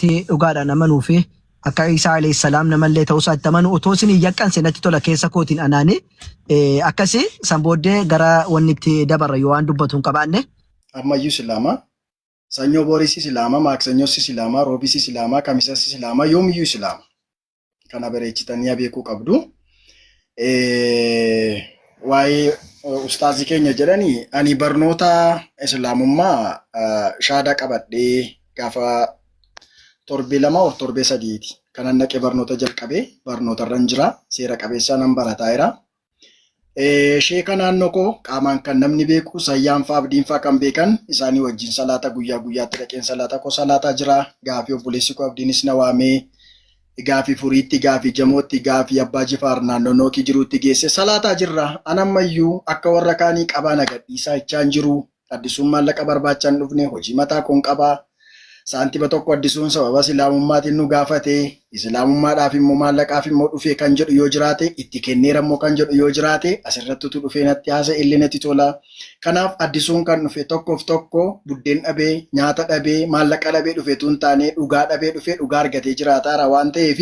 Rabbitti dhugaadhaan amanuu fi akka Iisaa alayhi salaam namallee ta'uu isaatti amanu otoo isin hin yaqqanse natti tola keessa kootiin anaani. Akkasi san booddee gara wanni itti dabarra yoo waan dubbatu hin qabaanne. Ammayyuu Islaama. Sanyoo Booris Islaama, Maaksanyoos Islaama, Roobis Islaama, Kamisas Islaama, yoomiyyuu Islaama. Kana bareechitanii beekuu qabdu. Waa'ee ustaazii keenya jedhanii ani barnoota Islaamummaa shaada qabadhee gaafa torbee 2 or torbee sadiiti. Kanan dhaqee barnoota jalqabee barnootarran jira. Seera qabeessaa nan barataa jira. Sheeka naannoo koo qaamaan kan namni beeku Sayyaan fa'aa Abdiin fa'aa kan beekan isaanii wajjin salaata guyyaa guyyaatti dhaqeen salaata koo salaataa jira. Gaafii obboleessi koo Abdiinis na waamee gaafii furiitti gaafii jamootti gaafii abbaa jifaar naannoo nookii jiruutti geesse salaataa jirra. An ammayyuu akka warra kaanii qabaa na gadhiisaa jechaan jiru. Addisuun maallaqa barbaacha hin dhufne, hojii mataa koon qaba. Saantima tokko Addisuun sababa Islaamummaatiin nu gaafate, Islaamummaadhaaf immoo maallaqaaf immoo dhufe kan jedhu yoo jiraate, itti kenneera immoo kan jedhu yoo jiraate, asirratti utuu dhufee natti haasa'e illee natti tola. Kanaaf Addisuun kan dhufe tokkoof tokko buddeen dhabee, nyaata dhabee, maallaqa dhabee dhufe utuu hin taane dhugaa dhabee dhufe dhugaa argatee jiraataara waan ta'eef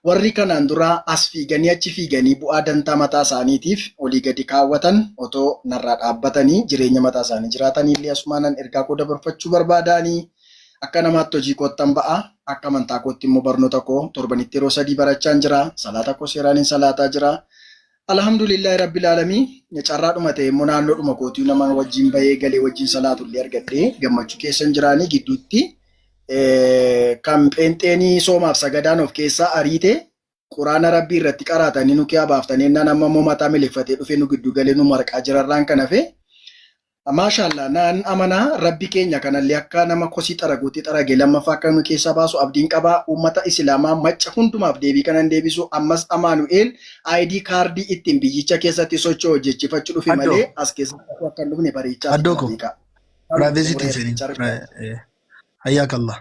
Warri kanaan dura as fiiganii achi fiiganii bu'aa dantaa mataa isaaniitiif olii gadi kaawwatan otoo narraa dhaabbatanii jireenya mataa isaanii jiraatanii illee asumaanan ergaa koo dabarfachuu barbaadaani. Akka namaatti hojii koottan ba'a. Akka amantaa kootti immoo barnoota koo torbanitti yeroo 3 barachaan jira. Salaata koo seeraanin salaataa jira. Alhamdulillahi Rabbil Aalamii carraadhuma ta'e immoo naannoodhuma kootii nama wajjin bahee galee wajjin salaatu illee argadhee gammachuu keessan jiraanii gidduutti kan pheenxeenii soomaaf sagadaan of keessaa ariite quraana rabbii irratti qaraatanii nu kiyaa baaftanii ennaan amma immoo mataa miliqfatee dhufee nu gidduu galee nu marqaa jirarraan kan hafe Maashaallah naan amanaa rabbi keenya kanallee akka nama kosii xaraguutti xarage lammaffaa akka nu keessaa baasu abdiin qaba uummata islaamaa macca hundumaaf deebii kanan deebisu ammas amaanu'eel ID kaardii ittiin biyyicha keessatti socho'u hojjechifachuu dhufe Addoo. malee as keessatti akka hin dhufne bareechaa Addoo koo. beekaa. Privacy tiin seenin. Hayyaak Allah.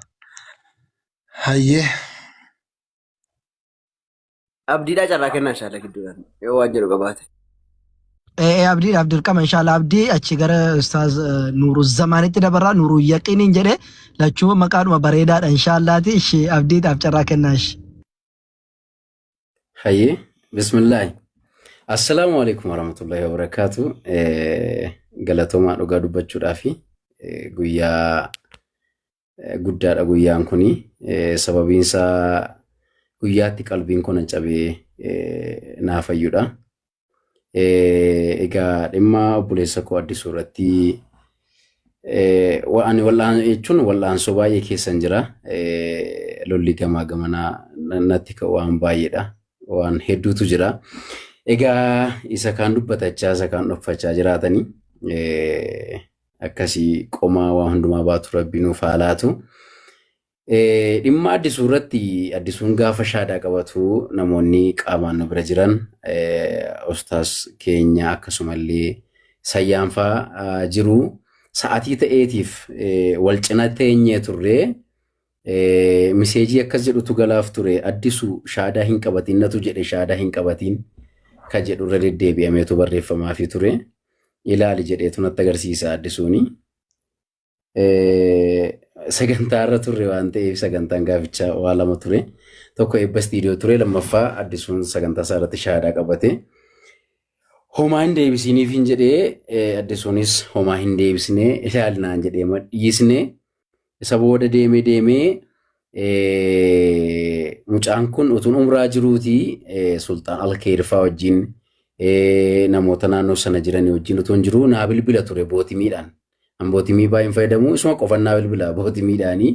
Hayyee. Abdiidhaa carraa kennaa inshaalla gidduudhaan yoo waan jedhu qabaate. Ee abdiidhaaf dirqama inshallah abdii achi gara ustaaz Nuuru Zamaanitti dabarraa Nuuru Yaqiiniin jedhe lachuu maqaadhuma bareedaadha inshallaati ishee abdiidhaaf carraa kennaa ishee. Hayyee bismillaahi. Assalaamu alaikum warahmatullahi wabarakaatu. Galatoomaa dhugaa dubbachuudhaafi guyyaa guddaadha guyyaan kuni. Sababiin isaa guyyaatti qalbiin koo na cabee naa fayyudha. Egaa dhimma obboleessa koo Addisuu irratti ani wal'aan jechuun wal'aansoo baay'ee keessan jira. Lolli gamaa gamanaa natti ka'u waan baay'eedha. Waan hedduutu jira. Egaa isa kaan dubbatachaa isa kaan dhokfachaa jiraatanii akkasii qomaa waa hundumaa baatu rabbi nuuf haa laatu. Dhimma Addisuu irratti Addisuun gaafa shaadaa qabatu namoonni qaamaan nu bira jiran ustaas keenya akkasumallee sayyaan fa'aa jiru. Sa'atii ta'eetiif wal cina teenyee turree miseejii akkas jedhutu galaaf ture Addisu shaadaa hin qabatiin natu jedhe shaadaa hin qabatiin ka jedhu irra deddeebi'ameetu barreeffamaafii ture. Ilaali jedheetu natti agarsiisa Addisuuni. Sagantaa irra turre waan ta'eef sagantaan gaafichaa waa lama ture. Tokko eebba istiidiyoo ture lammaffaa Addisuun sagantaa isaa irratti shaadaa qabate. Homaa hin deebisiiniif hin jedhee Addisuunis homaa hin deebisnee ilaali naan jedhee dhiisne. Isa booda deemee deemee mucaan kun utuun umraa jiruuti Sulxaan Alkeerfaa wajjin namoota naannoo sana jiranii wajjin utuun jiruu naa bilbila ture bootimiidhaan. An bootimii baay'een fayyadamu isuma qofan naa bilbila bootimiidhaanii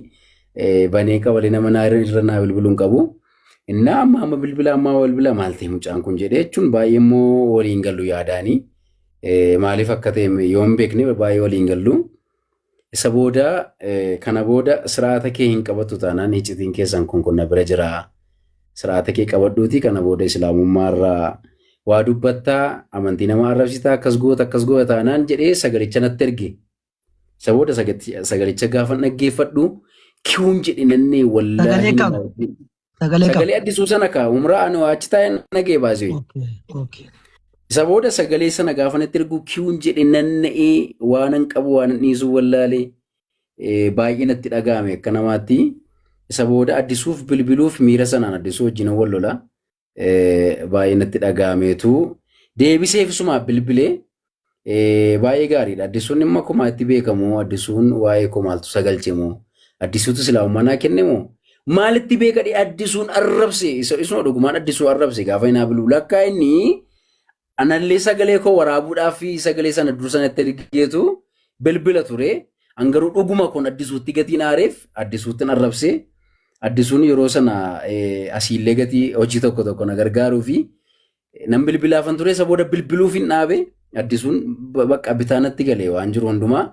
banee qabalee nama naa irra naa bilbiluu hin qabu. Innaa amma amma bilbila amma bilbila maal ta'e mucaan kun jedhee jechuun baay'ee immoo waliin gallu yaadaanii maaliif akka ta'e yoo hin beekne baay'ee waliin gallu. Isa booda kana booda siraata kee hin qabattu taanaan iccitiin keessan kun kun na bira jira. Siraata kee qabadhuuti kana booda islaamummaa irraa waa dubbattaa amantii nama arrabsitaa akkas goota akkas goota taanaan jedhee sagalicha natti erge. Isa booda sagalicha gaafa dhaggeeffadhu kiwuun jedhe nannee wallaahi. Sagalee kam? Sagalee kam? Sagalee Addisuu sana kaa umraa ani achi taa'ee nagee baasee. Okay, okay. Isa booda sagalee sana gaafa natti ergu kiwuun jedhe nanna'ee waanan qabu waanan dhiisuu wallaalee baay'ee natti dhaga'ame akka namaatti. Isa booda Addisuuf bilbiluuf miira sanaan Addisuu wajjin wal lola. Baay'ee natti dhaga'ameetu deebiseef isumaaf bilbilee baay'ee gaariidha. Addisuun dhimma kumaa itti beekamu Addisuun waa'ee koo maaltu sagalche moo Addisuutu silaa ummanaa kenne moo maalitti beekadhe Addisuun arrabse isuma dhugumaan Addisuu arrabse gaafa inni bilbilu lakkaa inni anallee sagalee koo waraabuudhaaf sagalee sana dur sanatti ergeetu bilbila ture. An garuu dhuguma kun Addisuutti gatiin aareef Addisuuttin arrabse. Addisuun yeroo sana asiillee gatii hojii tokko tokko na gargaaruu fi nan bilbilaafan ture. Isa booda bilbiluuf hin dhaabe. Addisuun bakka bitaa natti galee waan jiru hundumaa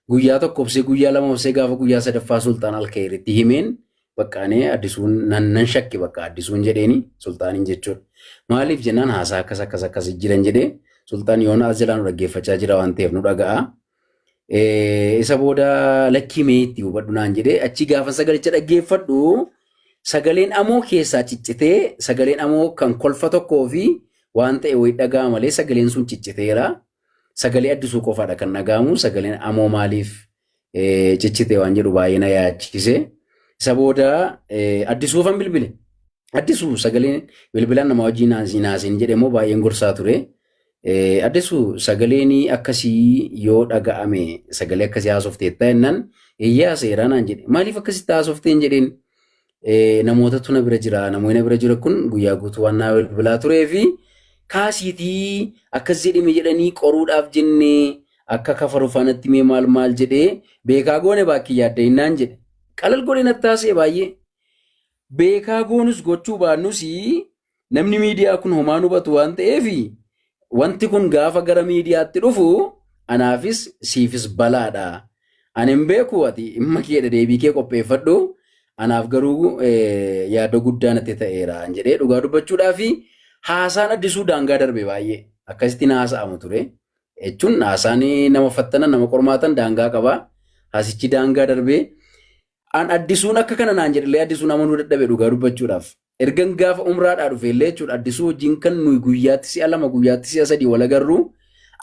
guyyaa tokko obsee guyyaa lama obsee gaafa guyyaa sadaffaa Sultaan Alkeeritti himeen bakka ani Addisuun nan shakke bakka Addisuun jedheeni Sultaaniin jechuudha. Maaliif jennaan haasaa akkas akkas akkas jiran jedhee Sultaan yoona as jalaa nu dhaggeeffachaa jira waan ta'eef nu dhaga'a. Isa booda lakkii mee itti hubadhu naan jedhee achi gaafa sagalicha dhaggeeffadhu sagaleen amoo keessaa ciccitee sagaleen amoo kan kolfa tokkoo fi waan ta'e wayii dhaga'a malee sagaleen sun cicciteera. Sagalee Addisuu qofaadha kan dhaga'amu sagaleen amoo maaliif ciccite waan jedhu baay'ee na yaachise. Isa booda Addisuufan bilbile. Addisuu sagaleen bilbilaan nama wajjin naasin jedhe immoo baay'een gorsaa ture. Addisuu sagaleen akkasii yoo dhaga'ame sagalee akkasii haasofteetta jennaan eeyyee haaseera naan jedhe. Maaliif akkasitti haasofteen jedheen namootatu na bira jira namoonni na bira jira kun guyyaa guutuu waan naa bilbilaa turee fi kaasiitii akkas jedhime jedhanii qoruudhaaf jennee akka kafaru faanatti mee maal maal jedhee beekaa goone baakkii yaadda innaan jedhe. Qalal godhe natti haasa'e baay'ee. Beekaa goonus gochuu baannus namni miidiyaa kun homaa hubatu waan ta'eef wanti kun gaafa gara miidiyaatti dhufu anaafis siifis balaadha. Ani hin beeku ati dhimma keedha deebii kee qopheeffadhu. Anaaf garuu yaada guddaa natti ta'eera jedhee dhugaa dubbachuudhaa fi haasaan Addisuu daangaa darbe baay'ee akkasitti haasa'amu ture. Jechuun haasaan nama fattanan nama qormaatan daangaa qaba. Haasichi daangaa darbee an Addisuun akka kana naan jedhellee Addisuun amanuu dadhabe dhugaa dubbachuudhaaf. Ergan gaafa umraadhaa dhufe illee jechuudha Addisuu wajjin kan nuyi guyyaatti si'a lama guyyaatti si'a sadii wal agarru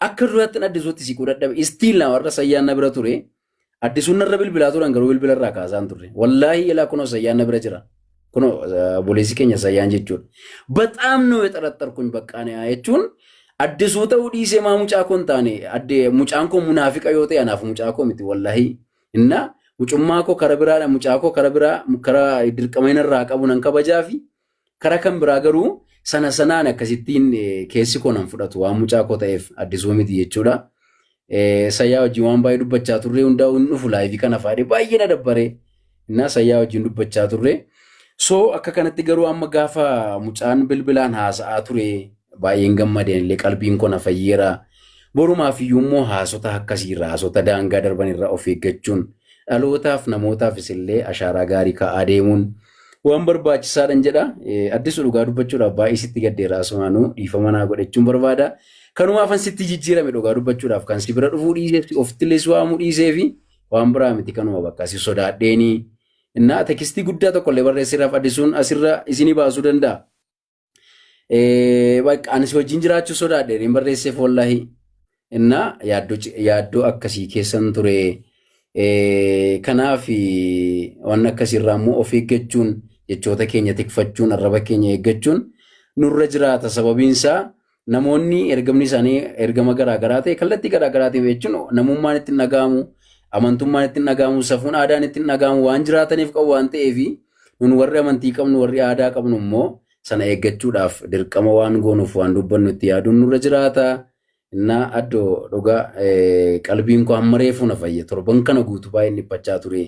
akka duraatti Addisuutti siquu dadhabe. Istiil na warra sayyaan na bira ture. Addisuun narra bilbilaa turan garuu bilbila irraa kaasaan turre. Wallaahi ilaa kunoo sayyaan na bira jira. Kunoo obboleessi keenya sayyaan jechuudha. Baxaam nu xaraxxarkuñ baqqaane jechuun Addisuu ta'uu dhiisee maa mucaa koo hin taane addee mucaan koo munaafiqa yoo ta'e anaaf mucaa koo miti wallaahi. Inna mucummaa koo kara biraadha mucaa koo kara biraa kara dirqama inni irraa qabu nan kabajaa fi kara kan biraa garuu sana sanaan akkasittiin keessi koo nan fudhatu waan mucaa koo ta'eef Addisuu miti jechuudha. Sayyaa wajjin waan baay'ee dubbachaa turre hundaa'u hin dhufu laayivii kana faadhe baay'ee na dabbaree. Innaa sayyaa wajjin dubbachaa turre. So akka kanatti garuu amma gaafa mucaan bilbilaan haasa'aa ture baay'een gammadeen illee qalbiin koo na fayyeera. Borumaaf iyyuu immoo haasota akkasiirraa haasota daangaa darban irraa of eeggachuun dhalootaaf namootaafis illee ashaaraa gaarii kaa'aa deemuun waan barbaachisaadhan jedha. Addisu dhugaa dubbachuudhaaf baay'ee sitti gaddeera asumaanuu dhiifama naa godhachuun barbaada. Kanumaafan sitti jijjiirame dhugaa dubbachuudhaaf kan si bira dhufuu dhiisee ofittillee si waamuu dhiisee fi waan biraa miti kanuma bakka si sodaadheeni. Innaa tekistii guddaa tokko illee barreesseeraaf Addisuun asirra isinii baasuu danda'a. Bakka ani si wajjin jiraachuu sodaadhe hin barreesseef wallaahi. Innaa yaaddoo akkasii keessan ture. Kanaaf waan akkasiirraa immoo of eeggachuun jechoota keenya tikfachuun arraba keenya eeggachuun nurra jiraata. Sababiin isaa namoonni ergamni isaanii ergama garaa garaa ta'e kallattii garaa garaatiin jechuun namummaan ittiin dhaga'amu, amantummaan ittiin dhaga'amu, safuun aadaan ittiin dhaga'amu waan jiraataniif qabu waan ta'eef nun warri amantii qabnu warri aadaa qabnu immoo sana eeggachuudhaaf dirqama waan goonuuf waan dubbannu itti yaaduun nurra jiraata. Innaa addoo dhugaa qalbiin koo hamma reefuu na fayya torban kana guutuu baay'een dhiphachaa ture.